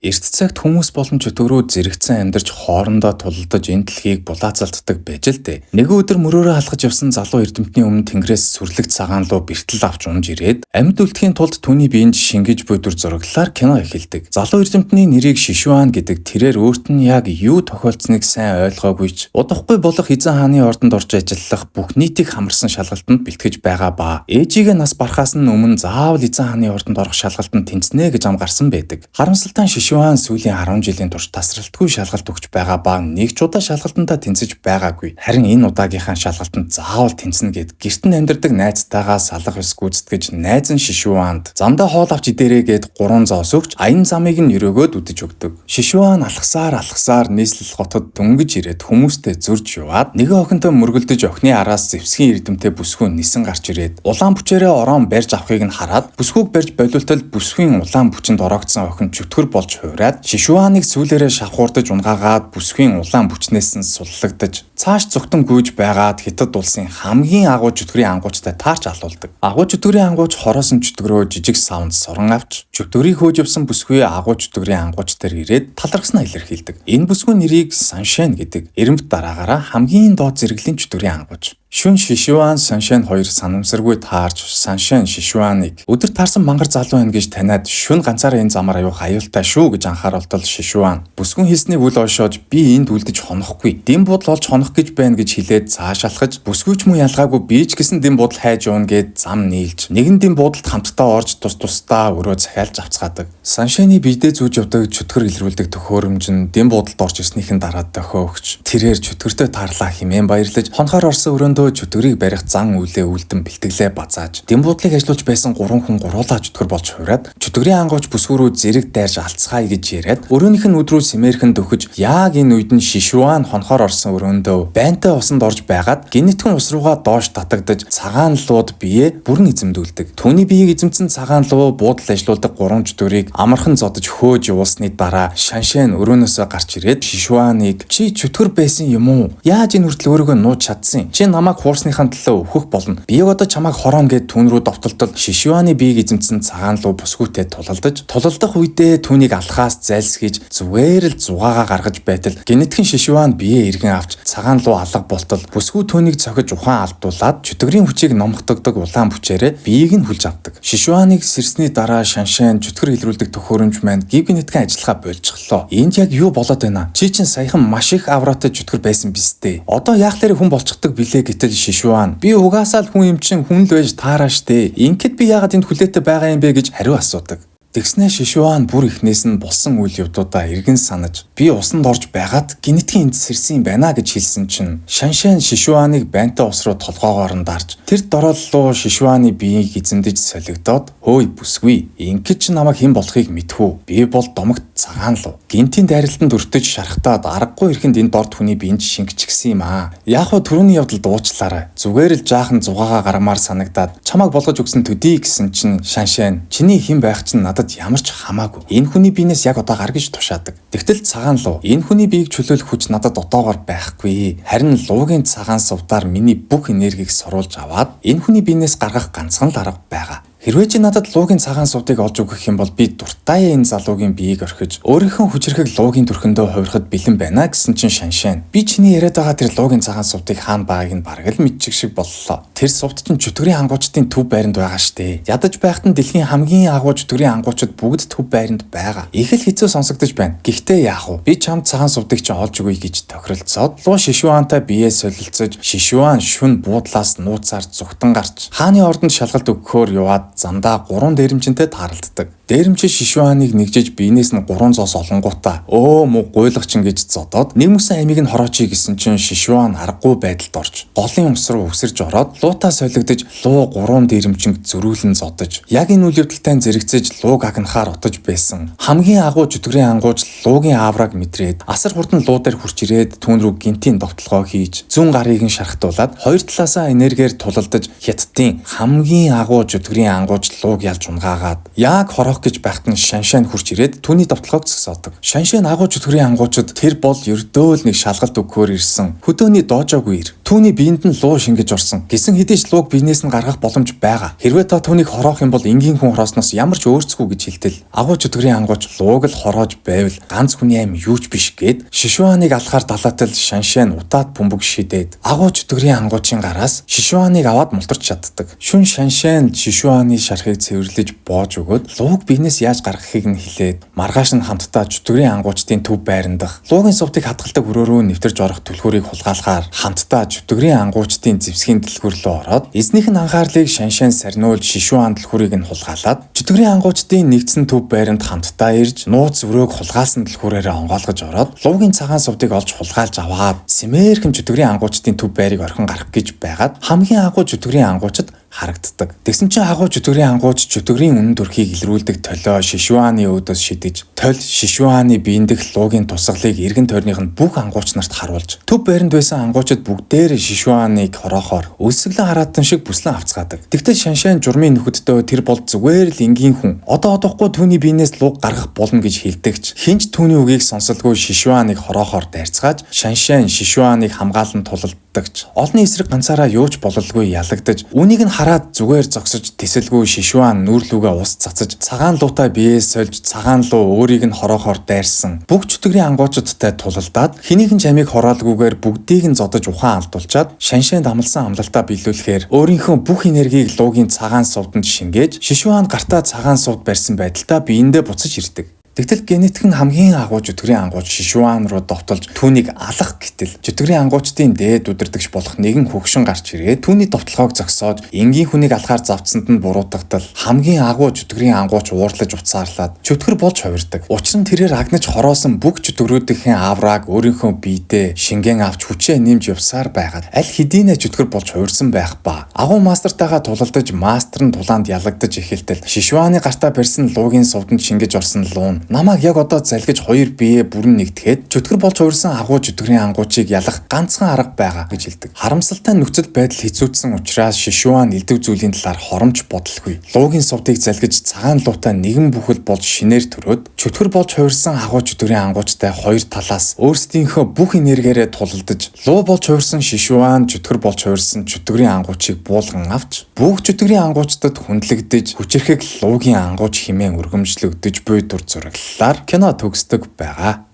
Эрт цагт хүмүүс болон чөтгөрүүд зэрэгцэн амьдарч хоорондоо тулалдаж энэ дэлхийг булаацалддаг байж л дээ. Нэгэн өдөр мөрөөрөө алхаж явсан залуу эрдэмтний өмнө тэнгэрээс сүрлэг цагаан луу бэртэл авч унж ирээд амьд үлдэхийн тулд түүний биеинд шингэж буй дүр зураглалаар кино эхэлдэг. Залуу эрдэмтний нэрийг Шишүан гэдэг тэрээр өөрт нь яг юу тохиолдсныг сайн ойлгоогүй ч удахгүй болох эзэн хааны ордонд орж ажиллах бүх нийтийг хамарсан шалгалтанд бэлтгэж байгаа ба ээжигээ нас барахаас нь өмнө заавал эзэн хааны ордонд орох шалгалтанд тэнцнэ гэж ам гарсан байдаг. Харамсалтай нь Шишүан сүүлийн 10 жилийн турш тасралтгүй шалгалт өгч байгаа ба нэг ч удаа шалгалтандаа тэнцэж байгаагүй. Харин энэ удаагийнхаа шалгалтанд заавал тэнцэнэ гэд гэрт нь амьдардаг найзтайгаа салах ёс гүйцэтгэж найз нь Шишүанд замдаа хоол авч идээрэй гэд 3 зоос өгч аян замыг нь өрөөгөөд үдэж өгдөг. Шишүан алхасаар алхасаар нийслэл хотод дөнгөж ирээд хүмүүстэй зөрж яваад нэгэн охинтой мөргөлдөж охины араас зэвсгийн эрдэмтэй бүсгүй нисэн гарч ирээд улаан бүчээрээ орон барьж авахыг нь хараад бүсгүйг барьж болиултал бүсгүйн улаан бүчинд ороогдсон охин чөтгөр болж хувраад Шишүаныг сүүлээрээ шавхуурдаж унгаагаад бүсгүйн улаан бүчнээс нь суллагдаж цааш зүгтэн гүйж байгаад Хятад улсын хамгийн агуу чөтгөрийн ангуучтай таарч алуулдаг. Агуу чөтгөрийн ангууч хороосон чөтгөрөө жижиг савнд суран авч чөтгөрийг хөөж явсан бүсгүй агуу чөтгөрийн ангууч дээр ирээд талархснаа илэрхийлдэг. Энэ бүсгүй нэрийг Саншен гэдэг. Эрэмбэт дараагаараа хамгийн доод зэрэглэлийн чөтгөрийн ангууч. Шүн Шишүан Саншен хоёр санамсаргүй таарч Саншен Шишүаныг өдөр таарсан мангар залуу байна гэж таниад шүн ганцаараа энэ замаар аюух аюултай шүү гэж анхааруултал Шишүан бүсгүн хэлснийг үл ойшоож би энд үлдэж хонохгүй. Дэм буудал олж хонох гэж байна гэж хэлээд цааш алхаж бүсгүйч мөн ялгаагүй би ч гэсэн дэм буудал хайж явна гэд зам нийлж нэгэн дэм буудалд хамтдаа орж тус тусдаа өрөө захиалж авцгаадаг. Саншены биедээ зүүж явдаг чөтгөр илрүүлдэг төхөөрөмж нь дэм буудалд орж ирснийхэн дараа дохио өгч тэрээр чөтгөртэй таарлаа хэмээн баярлаж хонохоор орсон өрөөндөө чөтгөрийг барих зан үйлээ үлдэн бэлтгэлээ базааж дэм буудлыг ажиллуулж байсан гурван хүн гуруулаа чөтгөр болж хувраад чөтгөрийн ангууч бүсгүй рүү зэрэг дайрж алцгаая гэж яриад өрөөнийх нь үд рүү сэмэрхэн дөхөж яг энэ үед нь Шишүан хонохоор орсон өрөөндөө байнтай усанд орж байгаад гинэтхэн ус руугаа доош татагдаж цагаан лууд бие бүрэн эзэмдүүлдэг. Түүний биеийг эзэмдсэн цагаан луу буудал ажиллуулдаг гурван чөтгөрийг амархан зодож хөөж явуулсны дараа Шаншен өрөөнөөсөө гарч ирээд Шишүаныг чи чөтгөр байсан юм уу? Яаж энэ хүртэл өөрийгөө нууж чадсан? Чи намайг хуурсныхаа төлөө өөхөх болно. Би яг одоо чамайг хорооно гэд түүн рүү довтолтол Шишүаны биеийг эзэмдсэн цагаан луу бүсгүйтэй тулалдаж тулалдах үедээ түүнийг алхаас зайлсхийж зүгээр л зугаагаа гаргаж байтал гинэтхэн Шишүан биеэ эргэн авч цагаан луу алга болтол бүсгүй түүнийг цохиж ухаан алдуулаад чөтгөрийн хүчийг номхотогдог улаан бүчээрээ биеийг нь хүлж авдаг. Шишүаныг сэрсний дараа Шаншен чөтгөр илрүүлдэг төхөөрөмж маань гів гинэтхэн ажиллахаа больчихлоо. Энд яг юу болоод байна? Чи чинь саяхан маш их авраатай чөтгөр байсан биз дээ. Одоо яахлаарэ хүн болчихдог билээ гэтэл Шишүан би угаасаа л хүн юм чин хүн л байж таараа штэ. Ингээд би яагаад энд хүлээтэй байгаа юм бэ гэж хариу асуудаг. Тэгснэ Шишүан бүр эхнээс нь болсон үйл явдлуудаа эргэн санаж би усанд орж байгаад гинэтгийн энд сэрсэн юм байна гэж хэлсэн чинь Шаншен Шишүаныг байнтай ус руу толгоогоор нь дарж тэр дорооллуу Шишүаны биеийг эзэмдэж солигдоод хөөй бүсгүй ингээд чи намайг хэн болохыг мэдхүү би бол домогт цагаан луу гинтийн дайралтанд өртөж шархтаад аргагүй ирэхэнд энэ дорд хүний биеинд шингэчихсэн юм аа. Яг хөө түрүүний явдалд уучлаарай. Зүгээр л жаахан зугаагаа гаргамаар санагдаад чамайг болгож өгсөн төдий гэсэн чинь Шаншен чиний хэн байх чинь надад ямар ч хамаагүй. Энэ хүний биенээс яг одоо гар гэж тушаадаг. Тэгтэл цагаан луу энэ хүний биеийг чөлөөлөх хүч надад одоогоор байхгүй. Харин луугийн цагаан сувдаар миний бүх энергийг соруулж аваад энэ хүний биенээс гаргах ганцхан л арга байгаа. Хэрвээ чи надад луугийн цагаан сувдыг олж өгөх юм бол би дуртай энэ залуугийн биеийг орхиж өөрийнхөө хүчирхэг луугийн төрхөндөө хувирахад бэлэн байна гэсэн чинь Шаншен би чиний яриад байгаа тэр луугийн цагаан сувдыг хаана байгааг нь бараг л мэдчих шиг боллоо. Тэр сувд чинь чөтгөрийн ангуучдын төв байранд байгаа штэ. Ядаж байхад нь дэлхийн хамгийн агуу чөтгөрийн ангуучид бүгд төв байранд байгаа. Их л хэцүү сонсогдож байна. Гэхдээ яах вэ? Би чамд цагаан сувдыг чинь олж өгье гэж тохиролцоод луу Шишүантай биеэ солилцож Шишүан шүн буудлаас нууцаар зүгтэн гарч хааны ордонд шалгалт өгөхөөр яваад замдаа гурван дээрэмчинтэй тааралддаг. Дээрэмчин Шишүаныг нэгжиж биенээс нь 3 зоос олонгуудаа өө муу гуйлагчин гэж зодоод нэг мөсөн амийг нь хороочий гэсэн чинь Шишүан аргагүй байдалд орж голын ус руу өсөрж ороод луутаа солигдож луу гурван дээрэмчинг зөрүүлэн зодож яг энэ үйл явдалтай зэрэгцээж лууг агнахаар отож байсан. Хамгийн агуу чөтгөрийн ангууч луугийн авраг мэдрээд асар хурдан луу дээр хурч ирээд түүн рүү гинтийн довтлогоо хийж зүүн гарыг нь шархтуулаад хоёр талаасаа энергиэр тулалдаж Хятадын хамгийн агуу чөтгөрийн ангууч лууг ялж унгаагаад яг хорох гэж байхад нь Шаншан хурч ирээд түүний довтлогоог зогсоодог. Шаншан агуу чөтгөрийн ангуучид тэр бол ердөө л нэг шалгалт өгөхөөр ирсэн. Хөдөөний доожоогүй ир. Түүний биед нь луу шингэж орсон. Гэсэн хэдий ч лууг биенээс нь гаргах боломж байгаа. Хэрвээ та түүнийг хороох юм бол энгийн хүн хороосноос ямар ч өөрцгүй гэж хэлтэл агуу чөтгөрийн ангууч лууг л хороож байвал ганц хүний амь юу ч биш гээд Шишуаныг алхаар далаатал Шаншань утаат бөмбөг шидээд агуу чөтгөрийн ангуучийн гараас Шишуаныг аваад мултарч чаддаг. Шүн Шаншань Шишуаны шархыг цэвэрлэж боож өгөөд лууг биенээс яаж гаргахыг нь хэлээд маргааш нь хамтдаа чөтгөрийн ангуучдын төв байрандах луугийн сувдыг хадгалдаг өрөө рүү нэвтэрж орох түлхүүрийг хулгайлахаар хамтдаа чөтгөрийн ангуучдын зэвсгийн дэлгүүр рүү ороод эзнийх нь анхаарлыг Шаншань сарниулж Шишуан дэлгүүрийг нь хулгайлаад чөтгөрийн ангуучдын нэгдсэн төв байранд хамтдаа ирж нууц өрөөг хулгайлсан дэлгүүрээрээ онгойлгож ороод луугийн цагаан сувдыг олж хулгайлж аваад сэмээрхэн чөтгөрийн ангуучдын төв байрыг орхин гарах гэж байгаад хамгийн агуу чөтгөрийн ангуучид харагддаг. Тэгсэн чинь агуу чөтгөрийн ангууч чөтгөрийн үнэн төрхийг илрүүлдэг толио Шишуаны өөдөөс шидэж толь Шишуаны биен дэх луугийн тусгалыг эргэн тойрных нь бүх ангууч нарт харуулж төв байранд байсан ангуучид бүгдээр Шишуаныг хороохоор өлсгөлэн хараатан шиг бүслэн авцгаадаг. Тэгтэл Шаншань журмын нөхөддөө тэр бол зүгээр л энгийн хүн. Одоо одоохгүй түүний биенээс луг гаргах болно гэж хэлдэгч хинч түүний үгийг сонсолгүй Шишуаныг хороохоор дайрцгааж Шаншань Шишуаныг хамгаалан тулалддагч олонний эсрэг ганцаараа юу ч бололгүй ялагдаж үүнийг нь хараад зүгээр зогсож тэсэлгүй Шишуан нүүрлүүгээ ус цацаж цагаан луутай биеэ сольж цагаан луу өөрийг нь хороохоор дайрсан бүх чөтгөрийн ангуучуудтай тулалдаад хэнийг нь чамийг хороолгүйгээр бүгдийг нь зодож ухаан алдуулчаад Шаншанд амласан амлалтаа биелүүлэхээр өөрийнхөө бүх энергийг луугийн цагаан сувданд шингээж Шишуан гартаа цагаан сувд барьсан байдалтай биендээ буцаж ирдэг. Тэгтэл генетик нь хамгийн агуу чөтгөрийн ангууч Шишуан руу довтолж түүнийг алах гэтэл чөтгөрийн ангуучдын дээд удирдагч болох нэгэн хөгшин гарч ирээд түүний довтлогоог зогсоож энгийн хүнийг алахаар завдсанд нь буруутгадал хамгийн агуу чөтгөрийн ангууч уурлаж уцаарлаад чөтгөр болж хувирдаг. Учир нь тэрээр агнаж хороосон бүх чөтгөрүүдийн авраг өөрийнхөө биедээ шингэн авч хүчээ нэмж явсаар байгаад аль хэдийнэ чөтгөр болж хувирсан байх ба агуу мастертайгаа тулалдаж мастер нь тулаанд ялагдаж эхэлтэл Шишуаны гартаа барьсан луугийн сувданд шингэж орсон луун намайг яг одоо залгиж хоёр биеэ бүрэн нэгтгэхэд чөтгөр болж хувирсан агуу чөтгөрийн ангуучийг ялах ганцхан арга байгаа гэж хэлдэг. Харамсалтай нөхцөл байдал хэцүүдсэн учраас Шишуан элдэв зүйлийн талаар хоромж бодолгүй. Луугийн сувдыг залгиж цагаан луутай нэгэн бүхэл болж шинээр төрөөд чөтгөр болж хувирсан агуу чөтгөрийн ангуучтай хоёр талаас өөрсдийнхөө бүх энергиэрээ тулалдаж луу болж хувирсан Шишуан чөтгөр болж хувирсан чөтгөрийн ангуучийг буулган авч бүх чөтгөрийн ангуучдад хүндлэгдэж хүчирхэг луугийн ангууч хэмээн өргөмжлөгдөж буй дүр зураглалаар кино төгсдөг байгаа.